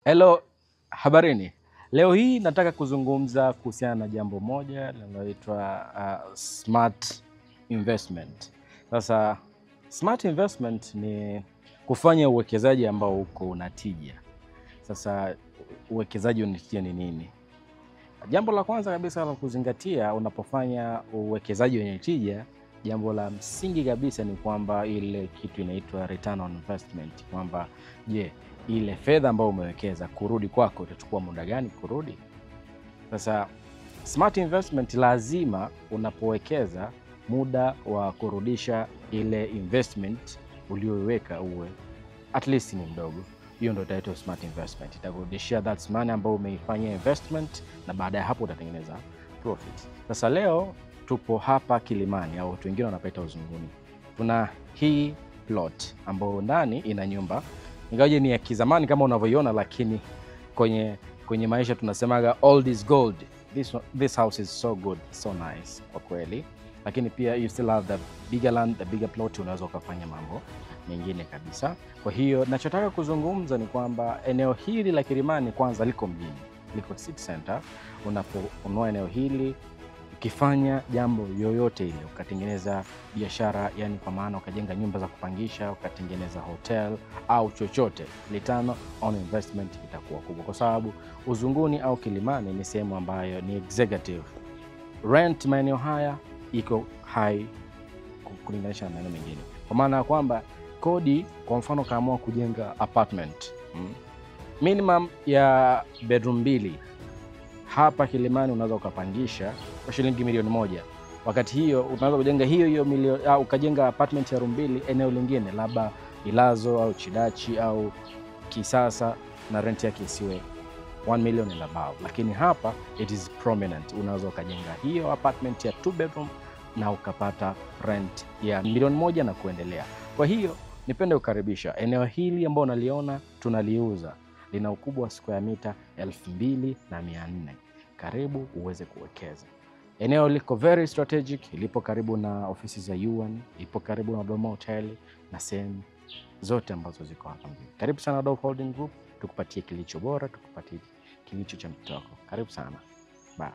Hello, habarini. Leo hii nataka kuzungumza kuhusiana na jambo moja linaloitwa smart investment. Sasa smart investment ni kufanya uwekezaji ambao uko una tija. Sasa uwekezaji una tija ni nini? Jambo la kwanza kabisa la kuzingatia unapofanya uwekezaji wenye tija, jambo la msingi kabisa ni kwamba ile kitu inaitwa return on investment, kwamba je, ile fedha ambayo umewekeza kurudi kwako itachukua muda gani kurudi? Sasa smart investment, lazima unapowekeza muda wa kurudisha ile investment ulioiweka uwe at least ni mdogo. Hiyo ndio itaitwa smart investment. Itakurudishia that money ambayo umeifanyia investment, na baada ya hapo utatengeneza profit. Sasa leo tupo hapa Kilimani au watu wengine wanapaita Uzunguni. Tuna hii plot ambayo ndani ina nyumba, ingawaje ni ya kizamani kama unavyoiona, lakini kwenye maisha tunasemaga old is gold. This house is so good, so nice kwa kweli, lakini pia you still have the bigger land, the bigger plot, unaweza ukafanya mambo mengine kabisa. Kwa hiyo nachotaka kuzungumza ni kwamba eneo hili la Kilimani kwanza liko mjini, liko city center. Unaponunua eneo hili, ukifanya jambo yoyote ile, ukatengeneza biashara, yani kwa maana ukajenga nyumba za kupangisha, ukatengeneza hotel au chochote, return on investment itakuwa kubwa, kwa sababu Uzunguni au Kilimani ni sehemu ambayo ni executive. Rent maeneo haya iko high kulinganisha na maeneo mengine, kwa maana ya kwamba kodi, kwa mfano kaamua kujenga apartment, minimum ya bedroom 2 hapa Kilimani unaweza ukapangisha kwa shilingi 1,000,000. Wakati hiyo unaweza kujenga hiyo hiyo milioni au ukajenga apartment ya room 2 eneo lingine, labda Ilazo au Chidachi au Kisasa, na rent yake isiwe 1 million and above. Lakini hapa it is prominent, unaweza ukajenga hiyo apartment ya 2 bedroom na ukapata rent ya 1,000,000 na kuendelea. Kwa hiyo nipende kukaribisha eneo hili ambao unaliona tunaliuza, lina ukubwa wa square meter 2400. Karibu uweze kuwekeza. Eneo liko very strategic, lipo karibu na ofisi za UN, ipo karibu na Dodoma Hotel na sehemu zote ambazo ziko hapa mjini. Karibu sana Dove Holding Group, tukupatie kilicho bora, tukupatie kilicho cha mtoko. Karibu sana. Bye.